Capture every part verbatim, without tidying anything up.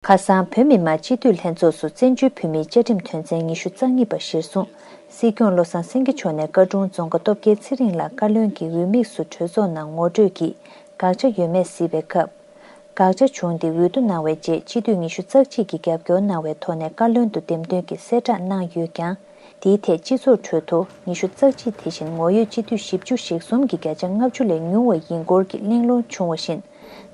ཁ་སང་བོད་མི་མང་སྤྱི་འཐུས་ལྷན་ཚོགས་སུ་བཙན་བྱོལ་བོད་མིའི་བཅའ་ཁྲིམས་དོན་ཚན་ཉི་ཤུ་རྩ་གཉིས་པ་གཞིར་བཟུང་། སྲིད་སྐྱོང་བློ་བཟང་སེང་གེ་མཆོག་ནས་བཀའ་དྲུང་རྫོང་དགའ་སྟོབས་རྒྱལ་ཚེ་རིང་ལ་བཀའ་བློན་གྱི་འོས་དམིགས་སུ་གྲོས་ཚོགས་ནང་ངོ་སྤྲོད་ཀྱིས་དགག་བྱ་ཡོད་མེད་གཟིགས་པའི་སྐབས། དགག་བྱ་བྱུང་སྟེ་འོས་བསྡུ་གནང་བའི་རྗེས་སྤྱི་འཐུས་ཉི་ཤུ་རྩ་གཅིག་གིས་རྒྱབ་སྐྱོར་གནང་བའི་ཐོག་ནས་བཀའ་བློན་དུ་འདེམས་ཐོན་གྱི་གསལ་བསྒྲགས་གནང་ཡོད་ཀྱང་། དེའི་ཐད་སྤྱི་ཚོགས་ཁྲོད་དུ་ཉི་ཤུ་རྩ་གཅིག་དེ་བཞིན་ངོ་ཡོད་སྤྱི་འཐུས་བཞི་བཅུ་ཞེ་གསུམ་གྱི་བརྒྱ་ཆ་ལྔ་བཅུ་ལས་ཉུང་བ་ཡིན་སྐོར་གྱི་གླེང་སློང་བྱུང་བ་བཞིན།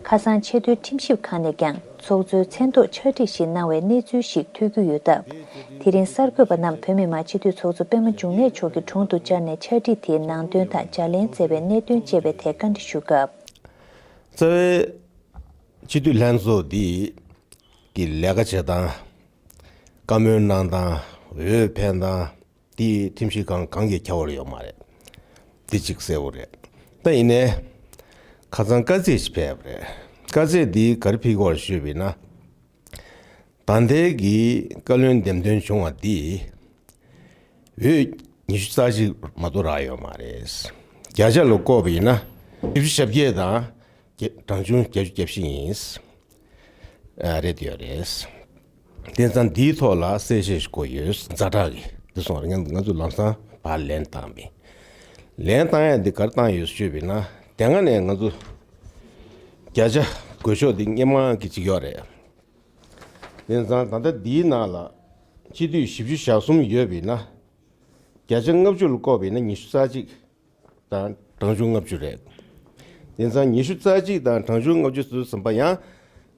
ཁ་སང་ཆེས་མཐོའི་ཁྲིམས་ཞིབ་ཁང་ནས་ཀྱང་ཚོགས་གཙོའི་མཚན་ཐོག་ཕྱག་བྲིས་ཤིག་གནང་བའི་གནས་ཚུལ་ཞིག་ཐོས་རྒྱུ་ཡོད་སྟབས། དེ་རིང་གསར་འགོད་པ་རྣམས་བོད་མི་མང་སྤྱི་འཐུས་ཚོགས་གཙོ་པད་མ་འབྱུང་གནས་མཆོག་གི་དྲུང་དུ་བཅར་ནས་ཕྱག་བྲིས་དེའི་ནང་དོན་དང་ལྗགས་ལན་མཛད་པའི་གནད་དོན་བཅས་པའི་ཐད་བཀའ་འདྲི་ཞུ་སྐབས། རྩ་བའི་སྤྱི་འཐུས་ལྷན་ཚོགས་འདི་གི་ལས་ཀ་བྱེད་སྟངས། བཀའ་མོལ་གནང་སྟངས། འོས་འཕེན་སྟངས། དེ་ཁྲིམས་ཞིབ་ཁང་གང་གིས་ཁྱབ་པ་ཡོད་མ་རེད། དེ་གཅིག་གསལ་པོ་རེད། ད་ཡིན་ནའི། ཁ་སང་དཀའ་ཚེགས་ཤིག་ཕེབས་པ་རེད། དཀའ་ཚེགས་འདི་ག་རེ་ཕེབས་ཀྱི་ཡོད་ཞུས་པ་ཡིན་ན། ད་ལྟའི་གི་བཀའ་བློན་འདེམས་ཐོན་བྱུང་བ་འདི། འོས་ཉི་ཤུ་རྩ་གཅིག་མ་གཏོགས་རག་ཡོད་མ་རེད། བརྒྱ་ཆ་ལ་བཀོད་པ་ཡིན་ན། བཞི་བཅུ་ཞེ་བརྒྱད་དང་། གྲངས་ཆུང་བརྒྱད་ཅུ་གྱ་བཞི་ཡིན། ཨ། རེད་ཡོད་རེད། དེ་ཙང་འདིའི་ཐོག་ལ་གསལ་བཤད་ཞིག་དགོས་ཡོད། ཛ་དྲག་གི་འདི་སོང་རེད། ང་ང་ཚོ་ལམ་སང་ཕར་ལན་བཏང་པས། ལན་བཏང་ཡ་འདི་ག་རེ་བཏང་ཡོད་ཞུས་པ་ཡིན་ན། དེ་སྔ་ནས་ང་ཚོ་བརྒྱ་ཆ་དགོས་ཤོག་འདི་སྔོན་མ་གི་གཅིག་ཡོད་རེད། དེ་ཙང་ད་ལྟ་འདིའི་ནང་ལ་སྤྱི་འཐུས་བཞི་བཅུ་ཞེ་གསུམ་ཡོད་པ་ཡིན་ན། བརྒྱ་ཆ་ལྔ་བཅུ་ལ་བཀོད་པ་ཡིན་ན་ཉི་ཤུ་རྩ་གཅིག་དང་གྲངས་ཆུང་ལྔ་བཅུ་རེད། དེ་ཙང་ཉི་ཤུ་རྩ་གཅིག་དང་གྲངས་ཆུང་ལྔ་བཅུ་ཟེར་དུས་ཙམ་པ་ཡང་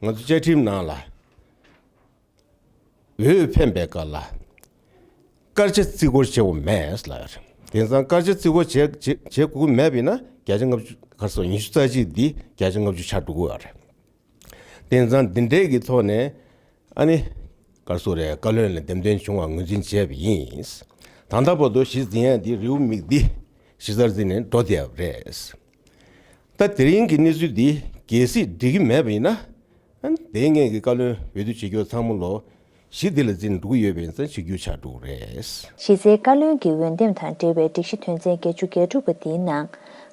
ང་ཚོ་བཅའ་ཁྲིམས་ནང་ལ། འོས་འཕེན་པའི་སྐབས་ལ། སྐར་ཆ་བརྩི་བཀུར་བྱེད་དགོས་མེད་ལབ་ཡོད་རེད། དེང་སང་སྐར་ཆ་བརྩི་བཀུར་བྱེད་བྱེད་བྱེད་དགོས་ཀྱི་མེད་པ་ཡིན་ན་བརྒྱ་ཆ་ལྔ་བཅུ་ག་རེ་ཟེར། ཉི་ཤུ་རྩ་གཅིག་འདི་བརྒྱ་ཆ་ལྔ་བཅུ་ཆགས་འགྲོ་གི་ཡོད་རེད། དེང་སང་འདི་འདྲའི་གི་ཐོག་ནས་ཨ་ནི་ག་རེ་ཟེར་རེད། བཀའ་བློན་ལ་འདེམས་ཐོན་བྱུང་བ་ངོས་འཛིན་བྱས་པ་ཡིན། ད་ལྟ་བར་དུ་གཞི་འཛིན་ཡ་འདི་རེའུ་མིག་འདི་གཞི་རྩར་འཛིན་ནས་འགྲོ་བསྡད་པ་རེད། ད་དེ་རིང་གི་གནས་ཚུལ་འདི་གལ་སྲིད་འགྲིག་གི་མེད་པ་ཡིན་ན། ཨ་ནི་དེ་སྔོན་གྱི་བཀའ་བློན་འོས་བསྡུ་བྱེད་རྒྱུ་ཚང་མ་ལོ་གཞི་འདི་ལ་འཛིན་འགྲོ་གི་ཡོད་པ་ཡིན་ཙང་བྱེད་རྒྱུ་ཆགས་འགྲོ་གི་རེད། གཞི་རྩའི་བཀའ་བློན་གྱི་འོས་འདེམས་དང་འབྲེལ་བའི་སྒྲིག་གཞི་དོན་ཚན་བརྒྱད་ཅུ་གྱ་དྲུག་པ་འདིའི་ནང་།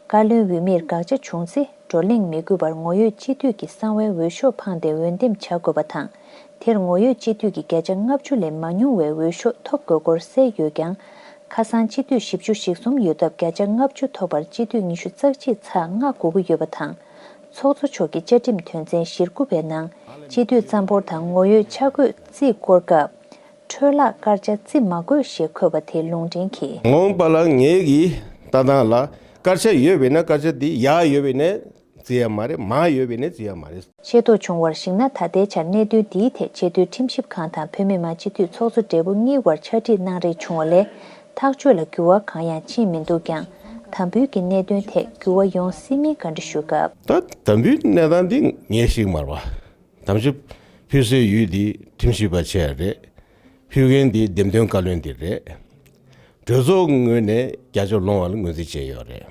བཀའ་བློན་འོས་མིར་དགག་བྱ་བྱུང་ཚེ་བགྲོ་གླེང་མི་དགོས་པར་ངོ་ཡོད་སྤྱི་འཐུས་ཀྱི་གསང་བའི་འོས་ཤོག་འཕངས་ཏེ་འོས་འདེམས་བྱ་དགོས་པ་དང་། དེར་ངོ་ཡོད་སྤྱི་འཐུས་ཀྱི་བརྒྱ་ཆ་ལྔ་བཅུ་ལས་མ་ཉུང་བའི་འོས་ཤོག་ཐོབ་དགོས་སྐོར་གསལ་ཡོད་ཀྱང་། ཁ་སང་སྤྱི་འཐུས་བཞི་བཅུ་ཞེ་གསུམ་ཡོད་སྟབས་བརྒྱ་ཆ་ལྔ་བཅུ་ཐོབ་པར་སྤྱི་འཐུས་ཉི་ཤུ་རྩ་གཅིག་ཚེག་ལྔ་དགོས་ཀྱི་ཡོད་པ་དང་། ཚོགས་གཙོ་མཆོག་གིས་བཅའ་ཁྲིམས་དོན་ཚན་ཞེ་དགུ་པའི་ནང་སྤྱི་འཐུས་རྩ་འབོར་དང་ངོ་ཡོད་ཆ་བགོས་རྩིས་སྐོར་སྐབས། འཕྲོ་བརླག་སྐར་ཆ་བརྩི་མ་དགོས་ཞེས་འཁོད་པ་དེ་ལུང་འདྲེན་གྱིས། ངོ་མ་པ་ལ་ངེད་ཀྱི་ལྟ་སྟངས་ལ་སྐར་ཆ་ཡོད་པས་ན་སྐར་ཆ་འདི་ཡར་ཡོད་པས་ན་བརྩི་ཡ་མ་རེད། མར་ཡོད་པས་ན་བརྩི་ཡ་མ་རེད། ཤེས་རྟོགས་བྱུང་བར་གཞིགས་ན། ད་ལྟའི་ཆར་གནད་དོན་འདིའི་ཐད་ཆེས་མཐོའི་ཁྲིམས་ཞིབ་ཁང་དང་བོད་མི་མང་སྤྱི་འཐུས་ཚོགས་གཙོ་སྦྲེལ་པོ་གཉིས་དབར་ཕྱག་བྲིས་གནང་རེས་བྱུང་བ་ལས། ཐག་གཅོད་ལ་འགྱུར་བ་གང་ཡང་ཕྱིན་མི་འདུག་ཀྱང་། དམ་འབུལ་གྱི་གནད་དོན་ཐད་འགྱུར་བ་ཡོང་སྲིད་མིན་བཀའ་འདྲི་ཞུ་སྐབས། ད་དམ་འབུལ་གནས་སྟངས་འདི་ངས་ཤེས་ཀྱི་མ་རེད་པ། དམ་བཅའ་ཕུལ་སའི་ཡུལ་འདི་ཁྲིམས་ཞིབ་པ་བྱས་རེད། ཕུལ་མཁན་འདི་འདེམས་ཐོན་བཀའ་བློན་འདི་རེད། གྲོས་ཚོགས་ངོས་ནས་བརྒྱ་ཆ་ལོངས་པ་ལ་ངོས་འཛིན་བྱས་ཡོད་རེད།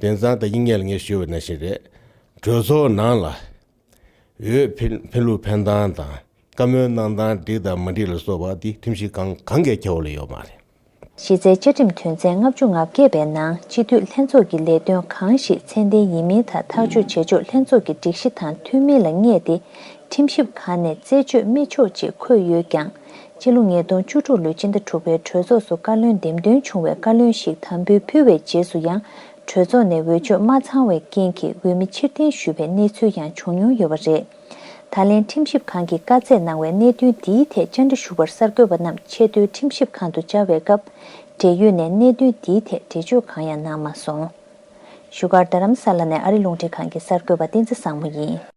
དེང་སང་ད་གིན་སྔོན་ལ་ངས་ཞུས་པ་ནང་བཞིན་རེད། གྲོས་ཚོགས་ནང་ལ་འོས་འཕེན་འཕེན་ལུགས་འཕེན་སྟངས་དང་བཀའ་མོལ་གནང་སྟངས་འགྲིག་དང་མ་འགྲིག་ལ་སོགས་པ་འདི་ཁྲིམས་ཞིབ་ཁང་གང་གའི་ཁྱབ་པ་ལ་ཡོད་མ་རེད། གཞི་རྩའི་བཅའ་ཁྲིམས་དོན་ཚན་ལྔ་བཅུ་ང་བརྒྱད་པའི་ནང་སྤྱི་འཐུས་ལྷན་ཚོགས་ཀྱི་ལས་དོན་གང་ཞིག་ཚད་ལྡན་ཡིན་མིན་དང་ཐག་གཅོད་བྱེད་ཕྱོགས་ལྷན་ཚོགས་ཀྱི་སྒྲིག་གཞི་དང་མཐུན་མིན་ལ་བསྙད་དེ་ཁྲིམས་ཞིབ་ཁང་ནས་རྩད་གཅོད་མི་ཆོག་ཅེས་འཁོད་ཡོད་ཀྱང་། སྤྱི་ལོ་ཉིས་སྟོང་བཅུ་དྲུག་ལོའི་སྤྱི་ཟླ་དྲུག་པའི་གྲོས་ཚོགས་སུ་བཀའ་བློན་འདེམས་ཐོན་བྱུང་བའི་བཀའ་བློན་ཞིག་དམ་འབུལ་ཕུལ་བའི་རྗེས་སུ་ཡང་གྲོས་ཚོགས་ནས་འོས་ཆོས་མ་ཚང་བའི་རྐྱེན་གྱིས་འོས་མི་ཕྱིར་འཐེན་ཞུས་པའི་གནས་ཚུལ་ཡང་བྱུང་མྱོང་ཡོད་པ་རེད། ད་ལན་ཁྲིམས་ཞིབ་ཁང་གིས་བཀའ་སྩལ་གནང་བའི་གནད་དོན་འདིའི་ཐད་བཅར་འདྲི་ཞུ་བར་གསར་འགོད་པ་རྣམས་ཆེས་མཐོའི་ཁྲིམས་ཞིབ་ཁང་དུ་བཅར་བའི་སྐབས། འབྲེལ་ཡོད་ནས་གནད་དོན་འདིའི་ཐད་འགྲེལ་བརྗོད་གང་ཡང་གནང་མ་སོང་། བཞུགས་སྒར་རྡ་རམ་ས་ལ་ནས་ཨ་རི་རླུང་འཕྲིན་ཁང་གི་གསར་འགོད་པ་བསྟན་འཛིན་བཟང་མོ་ཡིན།